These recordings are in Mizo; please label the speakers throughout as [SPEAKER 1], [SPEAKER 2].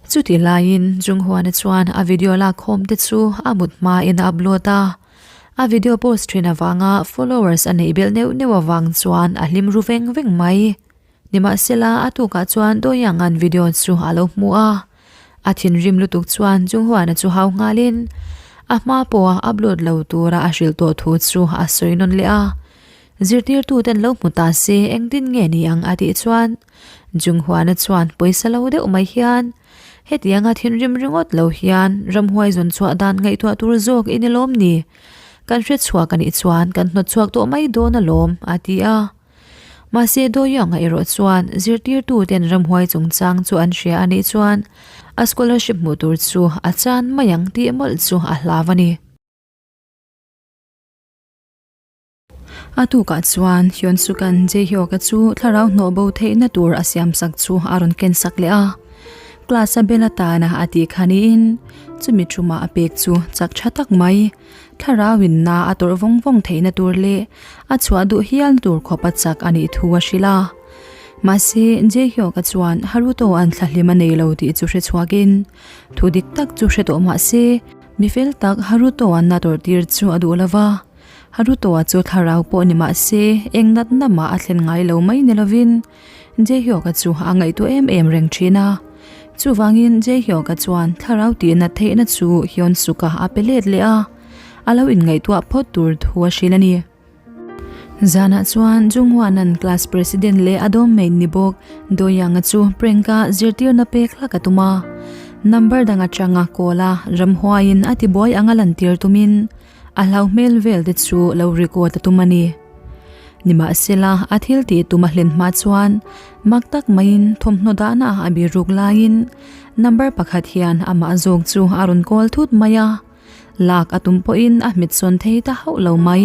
[SPEAKER 1] Chutih laiin Junghuana chuan a video lakkhawm te chu a mut hmain a upload a, a video post thin avanga followers a neih belh neuh neuh avang chuan a hlim ru veng veng mai. Nimahsela a tukah chuan Doyoung-a'n video chu a lo hmu a, a thinrim lutuk chuan Junghuana chu hau nghalin a hma pawha upload lo tura a hrilh tawh thu chu a sawi nawn leh a. Zirtirtuten lo hmu ta se engtin nge ni ang a tih chuan Junghuana chuan pawisa lo deuh mai hian hetianga thinrim ringawt lo hian ramhuai zawn chhuah dan ngaihtuah tur zawk i ni lawm ni? Kan hre chhuak a nih chuan kan hnawt chhuak tawh mai dawn alawm a ti a. Mahse Doyoung-a erawh chuan zirtirtuten ramhuai chungchang chu an hria a nih chuan a scholarship hmuh tur chu a chan mai ang tih mawlh chu a hlau a ni. A tukah chuan Hyun-suk-a'n Jae-hyuk-a chu thlarau hnawh bo theihna tur a siamsak chu a rawn kensak leh a. Class-a bel atana a tih kha niin chumi thuma a pek chu chak tha tak mai. Thlarau in na a tawrh vawng vawng theihna tur leh a chhuah duh hialna tur khawp a chak a nih thu a hrilh a. Mahse, Jae-hyuk-a chuan Haruto-a'n thlahlim a nei lo tih chu hre chhuakin thu dik tak chu hre tawh mah se, mi fel tak Haruto-a'n na tawrh tir chu a duh lo va. Haruto-a chu thlarau pawh ni mah se, eng natna mah a thlen ngai lo mai ni lovin Jae-hyuk-a chu a ngaihtuah em em reng thin a. Chuvangin Jae-hyuk-a chuan thlarau tih nat theihna chu Hyun-suk-a a pe let leh a, a lo inngaihtuah phawt tur thu a hrilh a ni. Zanah chuan Jung-hwan-a'n class president leh a dawm-mate ni bawk Do-young-a chu prank-a zirtirna pek hlak a tum a. Number dang atanga call a ramhuaiin a tibuai anga lantir tumin A hlau hmel vel te chu lo record a tum a ni. Nimahsela, a thil tih tum a hlen hma chuan mak tak maiin thawmhnaw dahna a bir ruk laiin number pakhat hian amah zawk chu a rawn call thut mai a, lak a tum pawhin a hmet sawn thei ta hauh lo mai.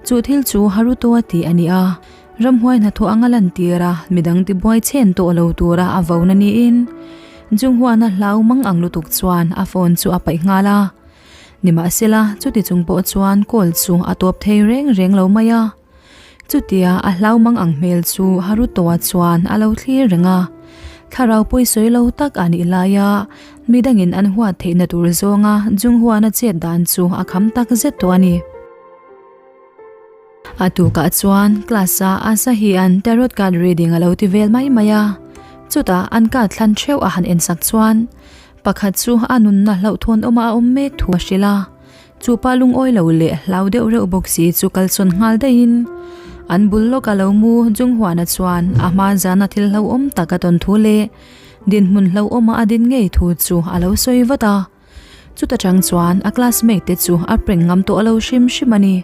[SPEAKER 1] Chu thil chu Haruto a tih a ni a, ramhuai hnathawh anga lantir a midang tibuai chen tawh lo tura a vona niin Junghuana hlau mang ang lutuk chuan a phone chu a paih nghal a. Nimahsela, chuti chung pawh chuan call chu a tawp thei reng reng lo mai a. Chutia a hlau mang ang hmel chu Haruto-a chuan a lo thlir reng a. Thlarau pawisawi lo tak a nih laia midangin an huat theihna tur zawnga Junghuana chet dan chu a kham tak zet tawh a ni. A tukah chuan class-a Asahi-a'n tarot card reading a lo ti vel mai mai a. Chutah an card thlan theuh a han ensak chuan Pakhat chu a nunna hlauhthawn awma a awm mek thu a hrilh a, chu pa lungawi lo leh hlau deuh reuh bawk si chu kalsawn nghal daihin an bul lawk a lo mu Junghuana chuan a hma zana thil hlauhawm tak a tawn thu leh dinhmun hlauhawma a din ngei thu chu a lo sawi vat a, chuta chang chuan a classmate te chu a prank ngam tawh lo hrim hrim a ni.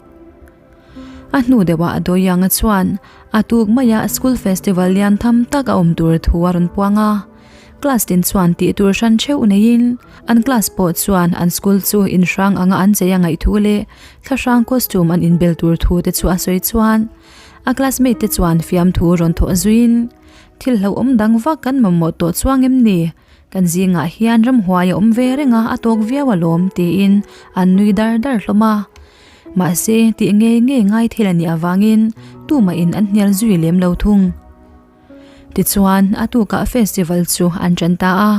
[SPEAKER 1] A hnu deuhah Doyoung-a chuan a tuk maia school festival lian tham tak a awm tur thu a rawn puang a. Class tin chuan tih tur hran theuh neiin an class pawh chuan an school chu inhrang anga an chei a ngaih thu leh thlahrang costume an inbel tur thu te chu a sawi chuan a classmate te chuan fiamthu rawn thawh zuiin thil hlauhawm dang vak kan mamawh tawh chuang em ni? Kan zingah hian ramhuai a awm ve reng a, a tawk viau alawm tiin an nui dar dar hlawm a. Mahse, tih ngei ngei ngai thil a nih avangin tumahin an hnial zui lem lo thung. Tichuan, a tukah festival chu an ṭan ta a.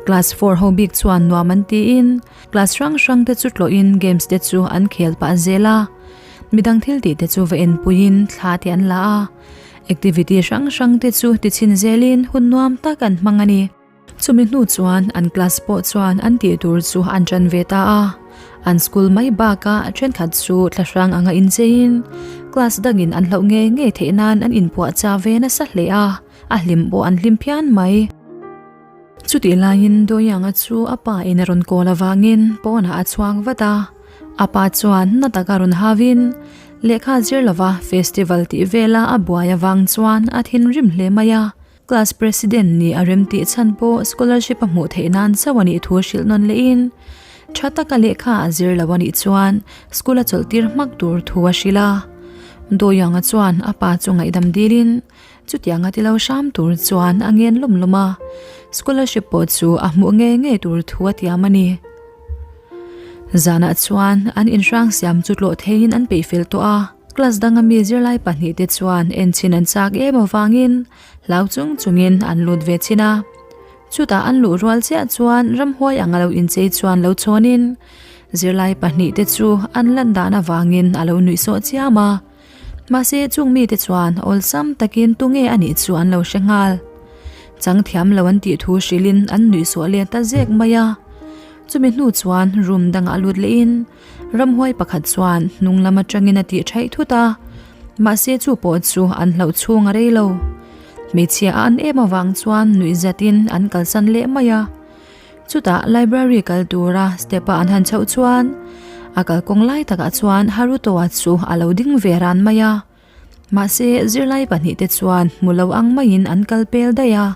[SPEAKER 1] Class four ho bik chuan nuam an tiin class hrang hrang te chu tlawhin games te chu an khel pah zel a. Midang thil tih te chu va enpuiin thla te an la a. Activity hrang hrang te chu tichhin zelin hun nuam tak an hmang a ni. Chumi hnu chuan an class pawh chuan an tih tur chu an ṭan ve ta a. An school mai bakah ṭhenkhat chu thlahrang anga incheiin class dangin an hlauh ngei ngei theih nan an inpuahchah ve nasa hle a, a hlim pawh an hlim phian mai. Chutih laiin Doyoung-a chu a pa in a rawn kawl avangin pawnah a chhuak vat a. A pa chuan na taka rawn hauin lehkha zir lova festival tih vela a buai avang chuan a thinrim hle mai a. Class President nih a rem tih chhan pawh scholarship a hmuh theih nan chauh a nih thu hrilh nawn lehin tha taka lehkha a zir lo a nih chuan school a chawlh tir hmak tur thu a hrilh a. Doyoung-a chuan a pa chu ngaihdam dilin chutianga ti lo hram tur chuan a ngen lawm lawm a, scholarship pawh chu a hmuh ngei ngei tur thu a tiam a ni. Zanah chuan an inhrang siam chu tlawh theiin an peih fel tawh a. Class danga mi zirlai pahnih te chuan en chhin an chak em avangin hlau chung chungin an lut ve chhin a. Chutah an luh rual chiah chuan ramhuai anga lo inchei chuan lo chhawnin zirlai pahnihte chu an lan dan avangin a lo nuih sawh chiam a. Mahse chung mite chuan awlsam takin tunge a nih chu an lo hre nghal. Chang thiam lo an tih thu hrilhin an nuih sawh let ta zek mai a. Chumi hnu chuan room dangah lut lehin ramhuai pakhat chuan hnung lam atangin a tih theih thut a. Mahse chu pawh chu an hlauh chhung a rei lo. Hmeichhia a an em avang chuan nuih zatin an kalsan leh mai a. Chutah library kal tura step a an han chhoh chuan a kalkawng lai takah chuan Haruto-a chu a lo ding ve ran mai a. Mahse zirlai pahnihte chuan hmu lo ang maiin an kal pel daih a.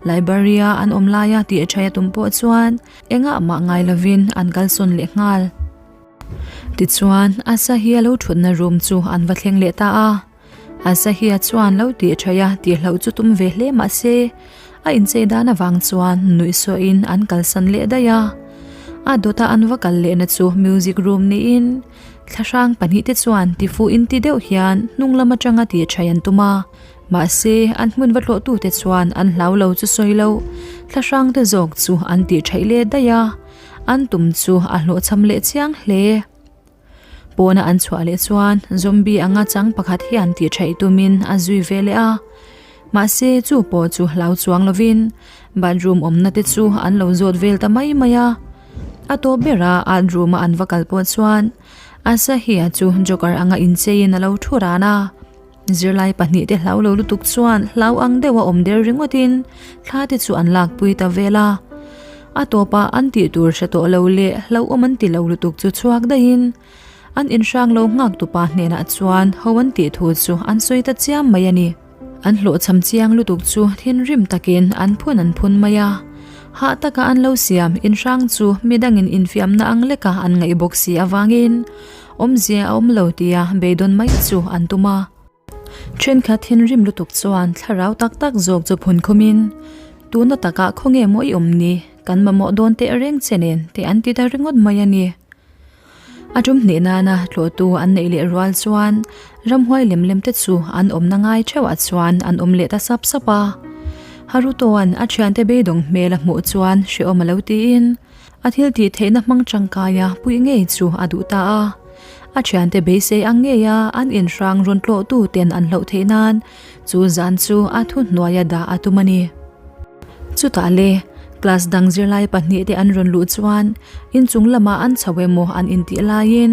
[SPEAKER 1] Library-a an awm laia tih thaih a tum pawh chuan engah mah ngai lovin an kalsawn leh nghal. Tichuan Asahi-a lo thutna room chu an va thleng leh ta a. Asahia chuan lo tih thaih a tihloh chu tum ve hle mah se, a inchei dan avang chuan nuihsawhin an kalsan leh daih a. A dawta an va kal lehna chu music room niin thlahrang pahnihte chuan tifuh inti deuh hian hnung lam atanga tih thaih an tum a. Mahse, an hmun va tlawhtute chuan an hlau lo chu sawi lo, thlahrangte zawk chu an tih thaih leh daih a, an tum chu a hlawhchham leh chiang hle. Pawna an chhuah leh chuan zombie anga chang pakhat hian tih theih tumin a zui ve leh a. Mahse chu pawh chu hlau chuang lovin bathroom awmna te chu an lo zawt vel ta mai mai a. A tawp bera art room a an va kal pawh chuan Asahi-a chu joker anga incheiin a lo thu ran a. Zirlai pahnihte hlau lo lutuk chuan hlau ang deuha awm der ringawtin thla te chu an lakpui ta vel a. A tawpah an tih tur hre tawh lo leh hlauhawm an ti lo lutuk chu chhuak daihin an inhrang lo nghak tupa hnenah chuan ho an tih thu chu an sawi ta chiam mai a ni. An hlawhchham chiang lutuk chu thinrim takin an phun an phun mai a. Hah taka an lo siam inhrang chu midangin infiamna ang leka an ngaih bawk si avangin Awmzia a awm lo tia beidawn mai chu an tum a. Thenkhat thinrim lutuk chuan thlarau tak tak zawk chu phun khumin, Tuna takah khawnge maw i awm ni, kan mamawh dawn teh reng che nen tih an ti ta ringawt mai a ni. A tum hnih nana tlawhtu an neih leh rual chuan ramhuai lem lem te chu an awmna ngai theuhah chuan an awm leh ta sap sap a. Harutoa'n a thiante beidawng hmel a hmuh chuan hrehawm a lo tiin, A thil tih theihna hmang tangkaia puih ngei chu a duh ta a. A thiante beisei ang ngeia an inhrang rawn tlawhtu ten an hlauh theih nan chu zan chu a thuhnuaia dah a tum a ni. Chutah le, class dang zirlai pahnihte an rawn luh chuan inchung lamah an chho emaw an intih laiin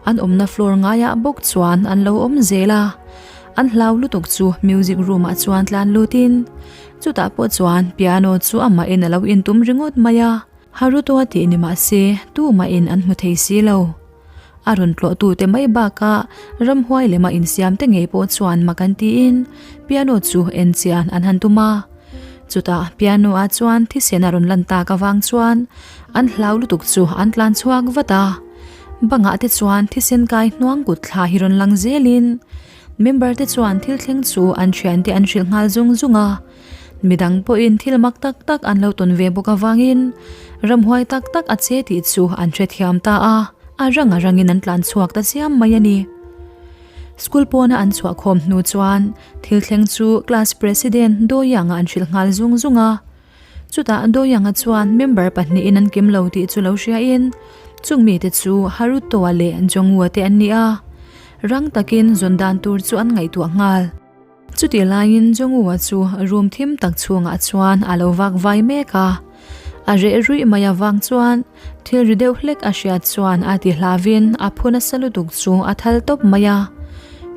[SPEAKER 1] an awmna floor ngaiah bawk chuan an lo awm zel a. An hlau lutuk chu music room ah chuan tlan lutin chutah pawh chuan piano chu amahin a lo intum ringawt mai a. Haruto a tih ni mah se, tumahin an hmu thei si lo. A rawn tlawhtute mai bakah ramhuai lema insiamte ngei pawh chuan mak an tiin piano chu en chian an han tum a. Chutah piano ah chuan thisen a rawn lan tak avang chuan an hlau lutuk chu an tlan chhuak vat a. Bangah te chuan thisen kai hnuang kut thla hi rawn lang zelin member te chuan thil thleng chu an thiante an hrilh nghal zung zung a. Midang pawhin thil mak tak tak an lo tawn ve bawk avangin ramhuai tak tak a che tih chu an hrethiam ta a, a rang a rangin an tlan chhuak ta chiam mai a ni. School pawna an chhuah khawm hnu chuan thil thleng chu class president Doyanga an hrilh nghal zung zung a. Chutah Doyanga chuan member pahnihin an kim lo tih chu lo hriain chung mite chu Haruto-a leh Jongwoo-a te an ni a, rang takin zawn dan tur chu an ngaihtuah nghal. Chutih laiin Jongwoo-a chu room thim tak chhungah chuan a lo vak vai mek a. A reh ruih mai avang chuan thil ri deuh hlek a hriat chuan a ti hlavin a phu nasa lutuk chu a thal tawp mai a.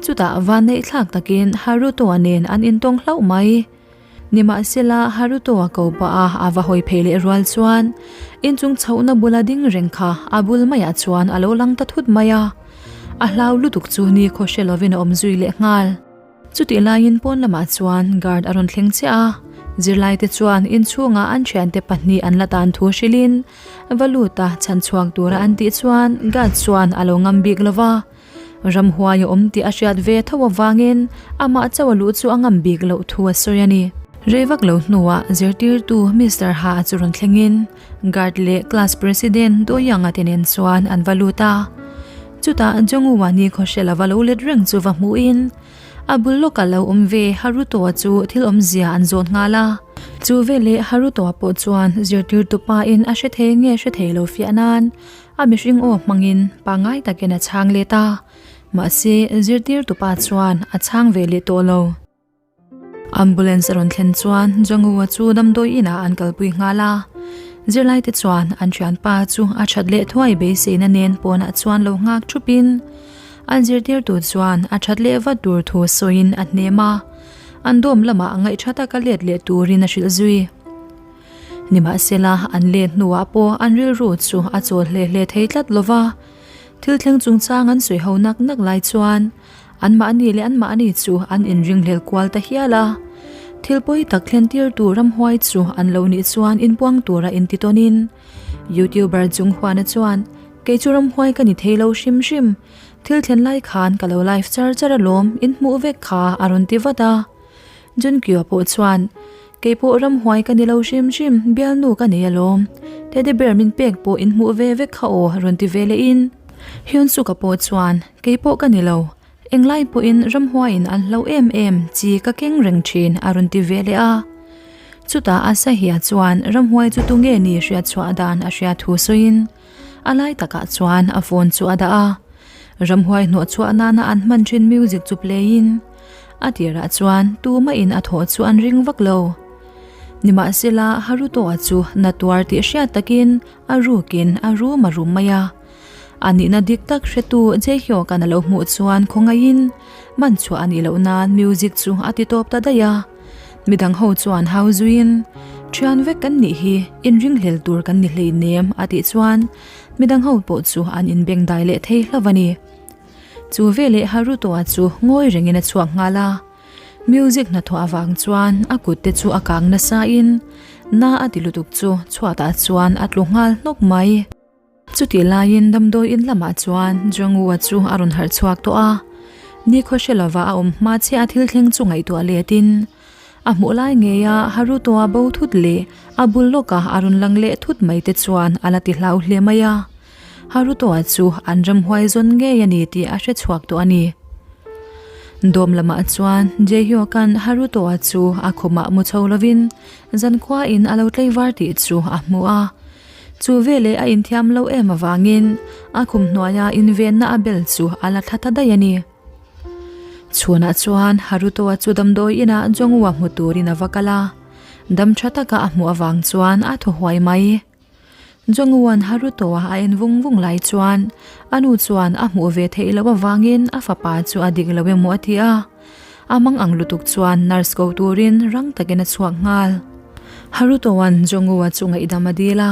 [SPEAKER 1] Chutah vanneih thlak takin Haruto-a nen an intawng hlauh mai. Nimahsela Haruto-a ko pah a a va hawi phei leh rual chuan inchung chhohna bula ding reng kha a bul maiah chuan a lo lang ta thut mai a. A hlau lutuk chu ni khaw hre lovin a awm zui leh nghal. Chutih laiin pawn lamah chuan guard a rawn thleng chiah a, zirlaite chuan inchhungah an thiante pahnih an la tan thu hrilhin va lut a chhan chhuak tura an tih chuan guard chuan a lo ngam bik lo va, ramhuai a awm tih a hriat ve tho avangin amah chauh a luh chu a ngam bik loh thu a sawi a ni. Rei vak lo hnuah zirtirtu Mister Ha chu rawn thlengin guard leh class president Doyoung-a te nen chuan an va lut a. Chutah Jongwoo-a ni khawhre lova lo let reng chu va hmuhin a bul lawkah lo awm ve Haruto-a chu thil awmzia an zawt nghal a. Chu veleh Haruto-a pawh chuan zirtirtu pain a hre thei nge hre thei lo fiah nan a mihring aw hmangin pangngai takin a chhang let a, mahse zirtirtu pa chuan a chhang ve leh tawh lo. Ambulance a rawn thlen chuan Jangoo-a chu damdawi inah an kalpui nghal a, zirlaite chuan an thianpa chu a that leh thuai beiseina nen pawnah chuan lo nghak thupin an zirtirtu chuan a that leh vat tur thu sawiin a hnem a. An dawm lamah ngaih tha taka let leh turin a hrilh zui. Nimahsela, an let hnuah pawh an rilru chu a chawl hle hle thei tlat lo va. Thil thleng chungchang an sawi ho nak nak lai chuan anmahni leh anmahni chu an inringhlel kual ta hial a. Thil pawi tak thlen tirtu ramhuai chu an lo nih chuan inpuang tura inti tawnin YouTuber Junghuana chuan, Kei chu ramhuai ka ni thei lo hrim hrim. Thil thlen lai khan ka lo live char char alawm, in hmuh vek kha a rawn ti vat a. Junkyo pawh chuan, Kei pawh ramhuai ka ni lo hrim hrim, bialnu ka nei alawm. Teddy bear min pek pawh in hmuh ve vek kha aw rawn ti ve leh in. Hyunsuk-a pawh chuan, Kei pawh ka ni lo, englai pawhin ramhuaiin an hlo em em chi ka keng reng thin a rawn ti ve leh a. Chutah Asahi-a chuan ramhuai chu tunge ni hriatchhuah dan a hriat thu sawiin, A lai takah chuan a phone chu a dah a, ramhuai hnawh chhuah nana an hman thin music chu play in a tirah chuan tumahin a thawh chu an ring vak lo. Nimahsela Haruto-a chu na tuar tih hriat takin a rukin a rum a rum mai a. A nihna dik tak hretu Jaehyuk-a'n a lo hmuh chuan khawngaihin man chhuah a nih loh nan music chu a ti tawp ta daih a. Midang ho chuan hau zuiin, Thian vek kan nih hi, inringhlel tur kan ni hleinem a tih chuan midang ho pawh chu an inbeng dai leh thei hlauh a ni. Chu veleh Haruto-a chu ngawi rengin a chhuak nghal a, music hnathawh avang chuan a kut te chu a kang nasain na a ti lutuk chu chhuatah chuan a tlu nghal hnawk mai. Chutih laiin damdawi in lamah chuan Jongwoo-a chu a rawn harh chhuak tawh a, nikhaw hre lova a awm hma chiah a thil thleng chu ngaihtuah letin a hmuh lai ngeia Haruto-a bo thut leh a bul lawka a rawn lang leh thut mai te chuan a la ti hlau hle mai a. Haruto-a chu an ramhuai zawn ngei a ni tih a hre chhuak tawh a ni. Dawm lamah chuan Jaehyuk-a'n Haruto-a chu a khumah mu chho lovin zankhuain a lo tlei var tih chu a hmu a. Chu veleh a inthiam lo em avangin a khum hnuaia invenna a bel chu a la thla ta daih a ni. Chhunah chuan Haruto-a chu damdawi inah Jongwoo-a hmu turin a va kal a, dam tha taka a hmuh avang chuan a thaw huai mai. Jongwoo-a'n Haruto-a a en vung vung lai chuan a nu chuan a hmuh ve theih loh avangin a fapa chu a dik lo emaw a ti a. A mang ang lutuk chuan nurse ko turin rang takin a chhuak nghal. Haruto-a'n Jongwoo-a chu ngaihdam a dil a,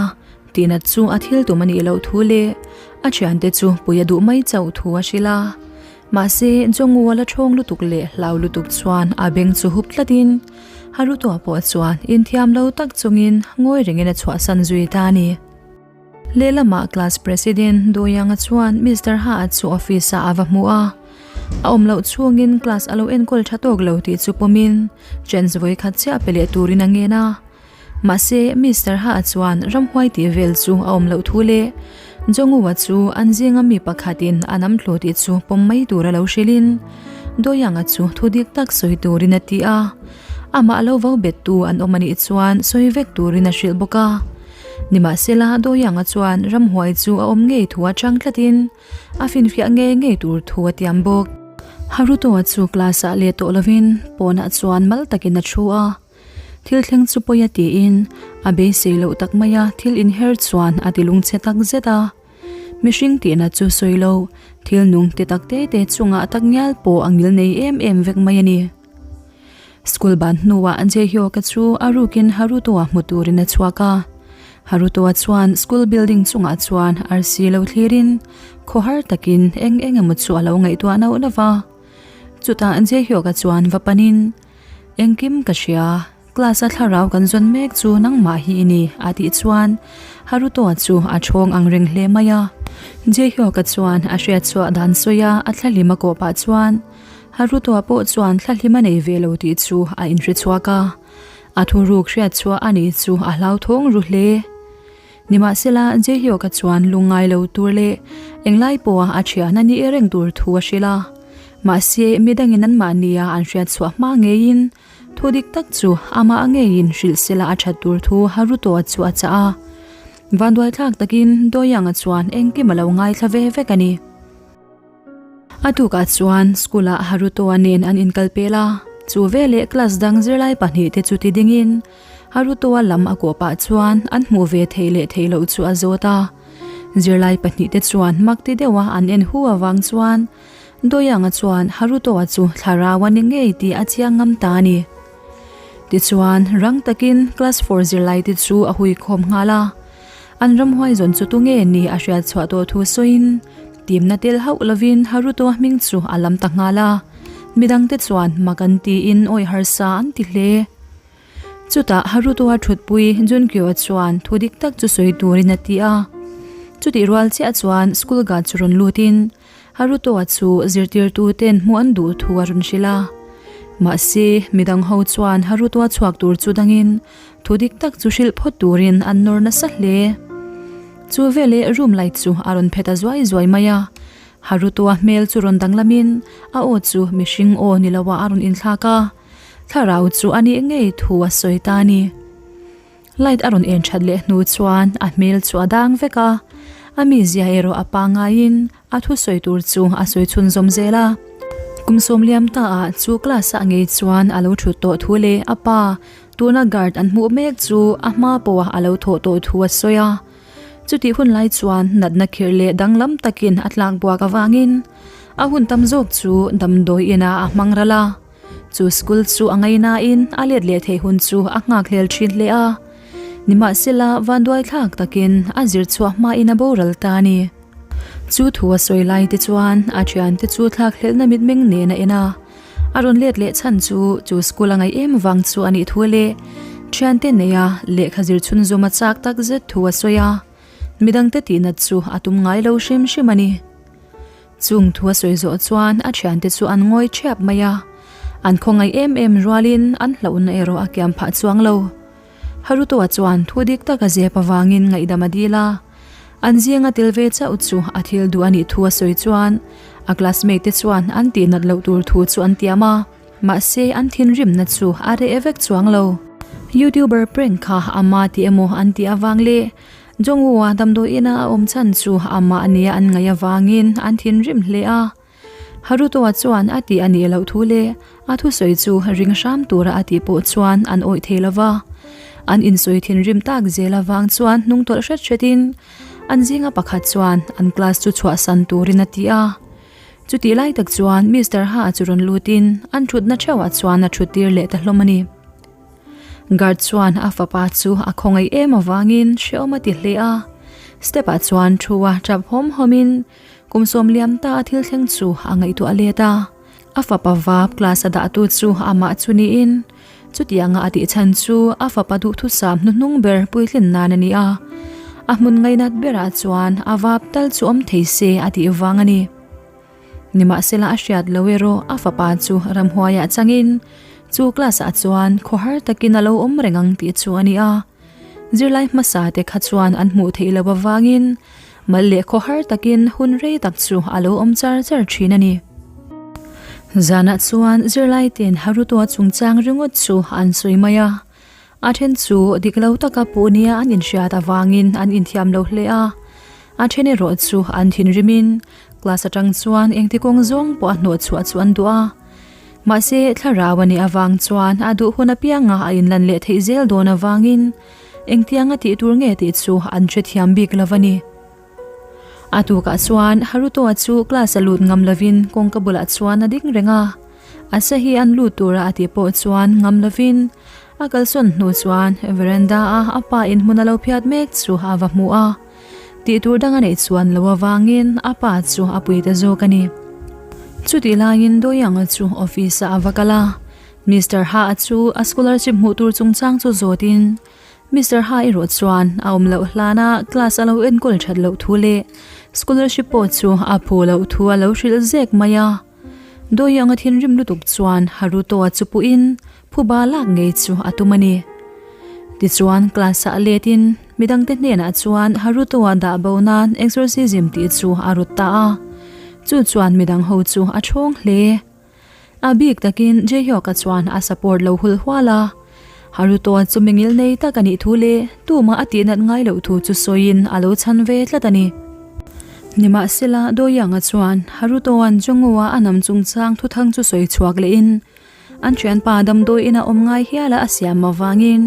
[SPEAKER 1] tihnat chu a thil tum a nih loh thu leh a thiante chu pui a duh mai chauh thu a hrilh a. Mahse, Jongwoo-a la thawng lutuk leh hlau lutuk chuan a beng chu hup tlatin Haruto-a pawh chuan inthiam lo tak chungin ngawi rengin a chhuahsan zui ta a ni. Lehlamah class president Doyang-a chuan Mister Ha-a chu office-ah a va hmu a, a awm loh chhungin class a lo enkawl tha tawk lo tih chu pawmin chance vawi khat chiah pe leh turin a ngen a. Mahse, Mister Ha-a chuan ramhuai tih vel chu a awm loh thu leh Jongwoo-a chu an zinga mi pakhatin a nam thlu tih chu pawm mai tur a lo hrilhin Doyang-a chu thu dik tak sawi turin a ti a, amah lo vo bettu an awm a nih chuan sawi vek turin a hrilh bawk a. Nimahsela, Doyanga chuan ramhuai chu a awm ngei thu a chang tlatin a finfiah ngei ngei tur thu a tiam bawk. Haruto-a chu class-ah leh tawh lovin pawnah chuan mal takin a thu a. Thil thleng chu pawi a tiin a beisei loh tak maia thil inher chuan a ti lungchhe tak zet a. Mihring tihna chu sawi lo, thil nung ti tak te te chungah tak ngial pawh a ngil nei em em vek mai a ni. School ban hnuah Jaehyuk-a chu a rukin Haruto-a hmu turin a chhuak a. Haruto-a chuan school building chungah chuan arsi lo thlirin khawhar takin eng eng emaw chu a lo ngaihtuah nauh nauh va. Chutah Jaehyuk-a chuan va panin, Engkim ka hria, class-a thlarau kan zawn mek chu nangmah hi i ni, a tih chuan Haruto-a chu a thawng ang reng hle mai a. Jaehyuk-a chuan a hriatchhuah dan sawi a a thlahlim a kawh pah chuan, Haruto-a pawh chuan thlahlim a nei ve lo tih chu a inhre chhuak a, a thuruk hriat chhuah a nih chu a hlauthawng ru hle. Nimahsela, Jaehyuk-a chuan lungngai lo tur leh englai pawha a thian a nih reng tur thu a hrilh a. Mahse, midangin anmahnia an hriat chhuah hma ngeiin. Thu dik tak chu amah ngeiin hrilh sela a that tur thu Haruto-a chu a chah a. Vanduaithlak takin Doyang-a chuan engkim a lo ngaithla ve vek a ni. A tukah chuan school-ah Haruto-a nen an inkal pel a, chu veleh class dang zirlai pahnihte chu ti dingin Haruto-a lam a kawh pah chuan an hmuh ve theih leh theih loh chu a zawt a. Zirlai pahnihte chuan mak ti deuha an en hu avang chuan Doyang-a chuan Haruto-a chu thlarau a ni ngei tih a chiang ngam ta a ni. Tichuan, rang takin class four zirlaite chu a hui khawm nghal a. An ramhuai zawn chu tunge ni a hriat chhuah tawh thu sawiin timna tel hauh lovin Haruto-a hming chu a lam ta nghal a. Midangte chuan mak an tiin awih harsa an ti hle. Chutah Haruto-a thutpui Junkyo-a chuan thu dik tak chu sawi turin a ti a. Chutih rual chiah chuan school guard chu rawn lutin Haruto-a chu zirtirtuten hmuh an duh thu a rawn hrilh a. Mahse, midang ho chuan Haruto-a chhuak tur chu dangin thu dik tak chu hrilh phawt turin an nawr nasa hle. Chu veleh room light chu a rawn phet a zuai zuai mai a. Haruto-a hmel chu rawn danglamin a aw chu mihring aw ni loah a rawn inthlak a. Thlarau chu a nih ngei thu a sawi ta a ni. Light a rawn en that leh hnu chuan a hmel chu a dang vek a, a mizia erawh a pangaiin a thusawi tur chu a sawi chhunzawm zel a. Kum sawm liam ta ah chu class ah ngei chuan a lo thut tawh thu leh a pa tuna guard an hmuh mek chu a hma pawh a lo thawh tawh thu a sawi a. Chutih hun lai chuan natna khirh leh danglam takin a tlak buak avangin a hun tam zawk chu damdawi inah a hmang ral a. Chu school chu a ngainain a let leh theih hun chu a nghak hlel thin hle a, nimahsela vanduaithlak takin a zir chhuah hmain a boral ta a ni. Chu thu a sawi lai te chuan a thiante chu thlak hlelhna mitmeng nen a en a, a rawn let leh chhan chu chu school a ngaih em vang chu a nih thu leh thiante neia lehkha zir chhunzawm a chak tak zet thu a sawi a, midangte tihnat chu a tum ngai lo hrim hrim a ni. Chung thu a sawi zawh chuan a thiante chu an ngawi thiap mai a, an khawngaih em em rualin an hlauhna erawh a kiam phah chuang lo. Haruto-a chuan thu dik tak a zep avangin ngaihdam a dil a, an zinga tel ve chauh chu a thil duh a nih thu a sawi chuan a classmate te chuan an tihnat loh tur thu chu an tiam a, mahse an thinrimna chu a reh vek chuang lo. Youtuber prank kha ama ti emaw an tih avang leh Jongwoo-a damdawi ina a awm chhan chu amah nia an ngaih avangin an thinrim hle a. Haruto-a chuan a tih a nih loh thu leh a thusawi chu ring hram tura a tih pawh chuan an awih thei lo va. An insawi thinrim tak zel avang chuan hnung tawlh hret hretin an zinga pakhat chuan an class chu chhuahsan turin a ti a. Chutih lai tak chuan Mister Ha chu rawn lutin an thutna theuhah chuan a thuttir leh ta hlawm a ni. Guard chuan a fapa chu a khawngaih em avangin hrehawm a ti hle a, step ah chuan thu a tap hawm hawm in kum sawm liam ta a thil thleng chu a ngaihtuah let a, a fapa vap class a dah tu chu amah chu niin chutianga a tih chhan chu a fapa duhthusam hnuhnung ber puitlin nan a ni a, a hmun ngainat berah chuan a vap tal chu awm thei se a tih vang a ni. Nimahsela a hriat lo erawh a fapa chu ramhuaiah changin chu class ah chuan khawhar takin a lo awm reng ang tih chu a ni a. Zirlai hmasa te kha chuan an hmuh theih loh avangin mal leh khawhar takin hun rei tak chu a lo awm char char thin a ni. Zanah chuan zirlai ten Haruto-a chungchang ringawt chu an sawi mai a. A then chu dik lo taka puh nia an inhriat avangin an inthiam lo hle a, a then erawh chu an thinrimin class atang chuan engti kawng zawng pawh a hnawhchhuah chu an duh a. Mahse, thlarau a nih avang chuan a duh hun apianga a inlan leh theih zel dawn avangin engtianga tih tur nge tih chu an hrethiam bik lo a ni. A tukah chuan Haruto-a chu class a lut ngam lovin kawngka bulah chuan a ding reng a. Asahi an lut tura a tih pawh chuan ngam lovin a kalsawn hnu chuan veranda-a a pa in hmun a lo phiat mek chu a va hmu a. Tih tur dang a neih chuan lo avangin a pa chu a pui ta zawk a ni. Chutih laiin Doyang-a chu office-ah a va kal a, Mister Ha-a chu a scholarship hmuh tur chungchang chu zawtin Mister Ha erawh chuan a awm loh hlana class a lo enkawl that loh thu leh scholarship pawh chu a phu loh thu a lo hrilh zek mai a. Doyoung-a thinrim lutuk chuan Haruto-a chu puhin phuba lak ngei chu a tum a ni. Tichuan class-ah letin midangte hnenah chuan Haruto-a dah bo nan exorcism tih chu a rut ta a, chu chuan midang ho chu a thawng hle. A bik takin Jaehyuk-a chuan a support lo hul hual a. Haruto-a chu mingil nei tak a nih thu leh tumah a tihnat ngai loh thu chu sawiin a lo chhan ve tlat a ni. Nimahsela, Doyoung-a chuan Haruto-a'n Jungwoo-a a nam chungchang thuthang chu sawi chhuak lehin an thianpa damdawi ina awm ngai hiala a siam avangin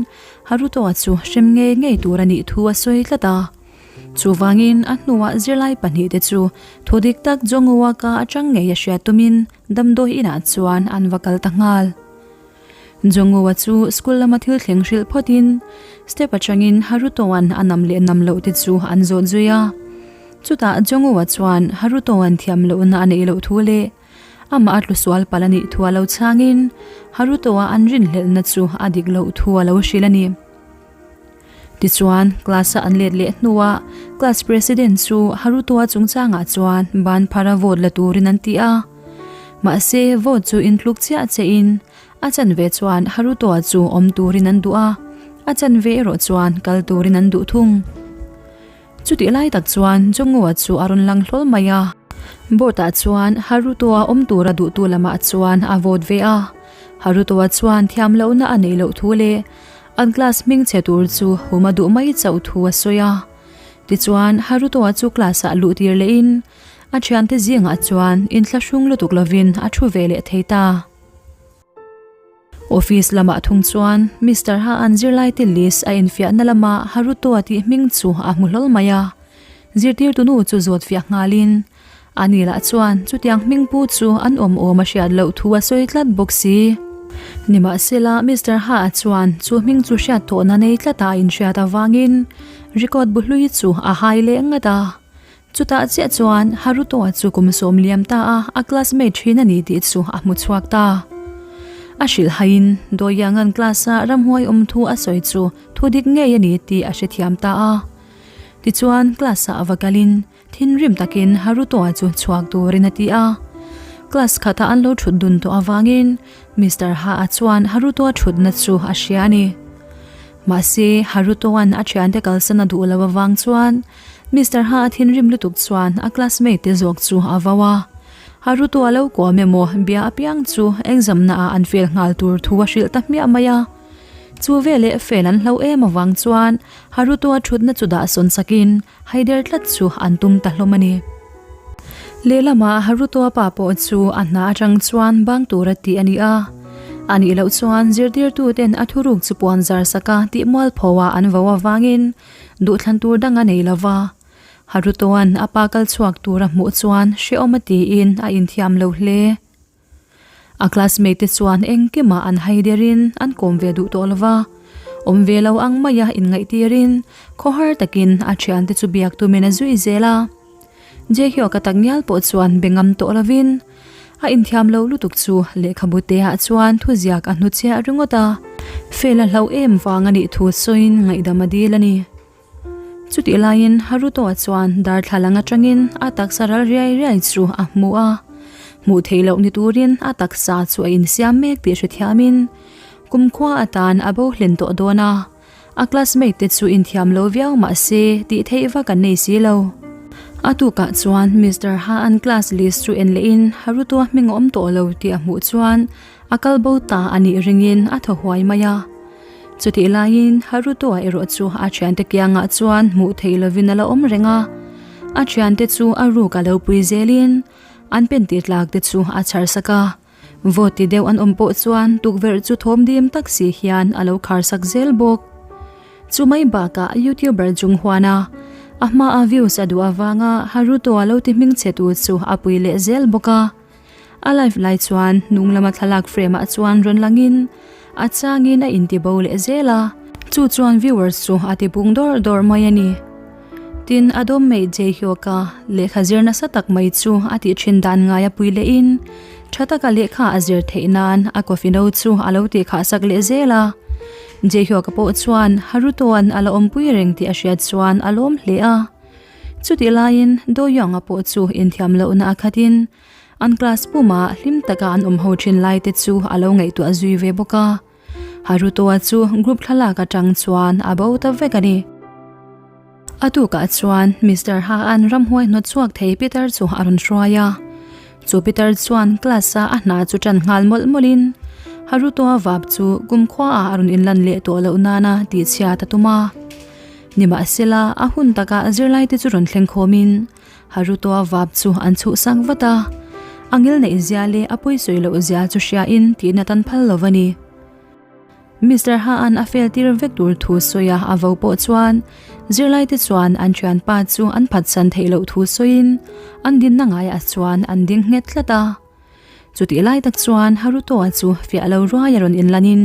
[SPEAKER 1] Haruto-a chu hrem ngei ngei tur a nih thu a sawi tlat a. Chuvangin a hnuah zirlai pahnihte chu thu dik tak Jungwoo-a ka atang ngei a hriat tumin damdawi inah chuan an va kal ta nghal. Jungwoo-a chu school lama thil thleng hrilh phawtin step atangin Haruto-a'n a nam leh nam loh te chu an zawt zui a. Chutah Jungwoo-a chuan Haruto-a'n thiam lohna a neih loh thu leh amah a tlu sual palh a nih thu a lo chhangin Haruto-a an rinhlelhna chu a dik loh thu a lo hrilh a ni. Tichuan, class-a an let leh hnuah class president chu Haruto-a chungchangah chuan ban phara vote la turin an ti a. Mahse, vote chu intluk chiah chein a chanve chuan Haruto-a chu awm turin an duh a, a chanve erawh chuan kal turin an duh thung. Chutih lai tak chuan Jungwoo-a chu a rawn lang hlawl mai a. Board-ah chuan Haruto-a awm tura duhtu lamah chuan a vote ve a. Haruto-a chuan thiam lohna a neih loh thu leh an class hming chhe tur chu hum a duh mai chauh thu a sawi a. Tichuan, Haruto-a chu class-ah luh tir lehin a thiante zingah chuan inthlahrung lutuk lovin a thu ve leh thei ta. Office lamah thung chuan Mister Ha an zirlaite list a infiahna lama Haruto-a tih hming chu a hmu hlawl mai a. Zirtirtu nu chu zawt fiah nghalin ani lah chuan chutiang hming pu chu an awm awm a hriat loh thu a sawi tlat bawk si. Nimahsela Mister Ha-a chuan chu hming chu hriat tawhna nei tlata a inhriat avangin record bu hlui chu a hai leh ngat a. Chutah chiah chuan Haruto-a chu kum sawm liam ta a, a classmate thin a ni tih chu a hmu chhuak ta. A hrilh haiin Doyangan class-a ramhuai awm thu a sawi chu thu dik ngei a ni tih a hrethiam ta a. Tichuan class-ah a va kalin thinrim takin Haruto-a chu chhuak turin a ti a. Class khatah an lo thut dun tawh avangin Mister Ha-a chuan Haruto-a thutna chu a hria a ni. Mahse Haruto-a'n a thiante kalsan a duh lo avang chuan Mister Ha a thinrim lutuk chuan a classmate te zawk chu a vau a. Haruto a lo kuam emaw bia apiang chu exam na ah an fail nghal tur thu a hrilh ta hmiah mai a. Chu veleh fail an hlo em avang chuan Haruto a thutna chu dah sawn sakin haider tlat chu an tum ta hlawm a ni. Lehlamah Haruto a pa pawh chu a hna atang chuan bang tura tih a ni a. A nih loh chuan zirtirtu ten a thuruk chu puan zar saka tih mualpho ah an vau avangin Duhthlan tur dang a nei lo va, Harutoa'n a pa kal chhuak tur a hmuh chuan hrehawm a tiin a inthiam lo hle. A classmate te chuan engkimah an hai derin an kawm ve duh tawh lo va, awm ve lo ang maia inngaihtirin khawhar takin a thiante chu biak tumin a zui zel a. Jaehyuk a tak ngial pawh chuan be ngam tawh lovin a inthiam lo lutuk chu lehkhabu te ah chuan thuziak a hnuchhiah ringawt a, fail a hlauh em vang a nih thu sawiin ngaihdam a dil a ni. Chutih laiin Haruto-a chuan darthlalang atangin a taksa ral riai riai chu a hmu a, hmuh theih loh ni turin a taksa chu a insiam mek tih hrethiamin kumkhua atan a bo hlen tawh dawn a. A classmate te chu inthiam lo viau mah se tih theih vak an nei si lo. A tukah chuan Mister Ha an class list chu en leh in Haruto a hming a awm tawh lo tih a hmuh chuan a kal bo ta a nih ringin a thaw huai mai a. Chutih laiin Haruto a erawh chu a thiante kiangah chuan hmuh theih lovin a la awm reng a. A thiante chu a ruk a lo pui zelin an pen tih tlak te chu a chhar sak a. Vote ti deuh an awm pawh chuan tukverh chu thawm dim tak si hian a lo khar sak zel bawk. Chu mai bakah YouTuber Jung Hwan-a a hmaa views a duh avanga Haruto a lo ti hming chhe tu chu a pui leh zel bawk a. A live lai chuan hnung lama thlalak frame ah chuan rawn langin a changin a inti bo leh zel a, chu chuan viewers chu a ti pung dawrh dawrh mai a ni. Tin, a dawm mai Jaehyuk-a lehkha zir nasa tak mai chu a tih thin dan ngai a pui lehin tha taka lehkha a zir theih nan a coffee no chu a lo tih khah sak leh zel a. Jaehyuk-a pawh chuan Haruto-a'n a la awmpui reng tih a hriat chuan a lawm hle a. Chutih laiin Do-young-a pawh chu inthiam lohna a khatin an class pumah hlim taka an awm ho thin lai te chu a lo ngaihtuah zui ve bawk a. Haruto-a chu group thlalak atang chuan a bo ta vek a ni. A tukah chuan Mister Ha-a'n ramhuai hnawt chhuak thei Peter chu a rawn hruai a. Chu pitar chuan class a a hna chu tan nghal mawlh mawlhin Haruto-a vap chu kumkhua ah a rawn inlan leh tawh loh nana tihchhiat a tum a. Nimahsela, a hun takah zirlaite chu rawn thleng khawmin Haruto-a vap chu an chhuhsak vat a. A ngil neih zia leh a pawisawi loh zia chu hriain tihna tan phal lo a ni. Mister Ha-a'n a fail tir vek tur thu sawi a, a vo pawh chuan zirlaite chuan an thianpa chu an phatsan theih loh thu sawiin an dinna ngaiah chuan an ding nghet tlat a. Chutih lai tak chuan Haruto-a chu fiah lo ruai a rawn inlanin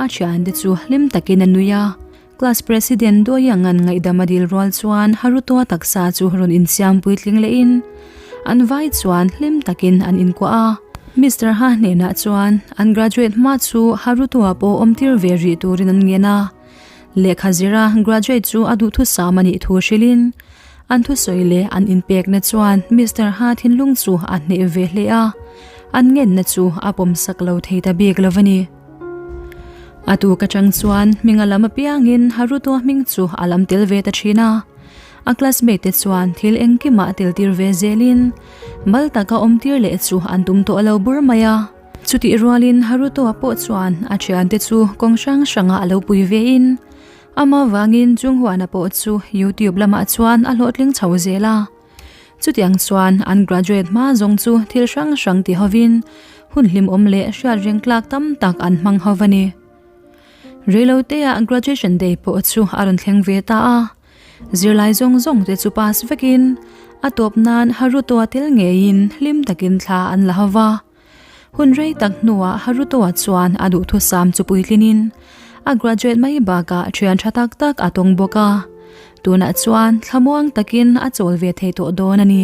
[SPEAKER 1] a thiante chu hlim takin a nui a. Class President Doyang-a'n ngaihdam a dil rual chuan Haruto-a taksa chu rawn insiam puitling lehin an vai chuan hlim takin an inkuah a. Mister Ha hnenah chuan an graduate hma chu Haruto-a pawh awm tir ve rih turin an ngen a. Lehkha zira graduate chu a duhthusam a nih thu hrilhin an thusawi leh an inpekna chuan Mister Ha thinlung chu a hneh ve hle a, an ngenna chu a pawmsak lo thei ta bik lo a ni. A tuk atang chuan hming a lam apiangin Haruto hming chu a lam tel ve ta thin a. A classmate te chuan thil engkimah tel tir ve zelin mal taka awm tir leh chu an tum tawh lo bur mai a. Chutih rualin Haruto-a pawh chuan a thiante chu kawng hrang hrangah a lo pui vein amah vangin Junghuana pawh chu YouTube lamah chuan a hlawhtling chho zel a. Chutiang chuan an graduate hma zawng chu thil hrang hrang ti hovin hun hlimawm leh hriat reng tlak tam tak an hmang ho a ni. Reilotea graduation day pawh chu a rawn thleng ve ta a, zirlai zawng zawng te chu pass vekin a tawp nan Haruto-a tel ngeiin hlim takin thla an la ho va. Hun rei tak hnuah Haruto-a chuan a duhthusam chu puitlinin a graduate mai bakah thian tha tak tak a tawng bawk a, tunah chuan thlamuang takin a chawl ve thei tawh dawn a ni.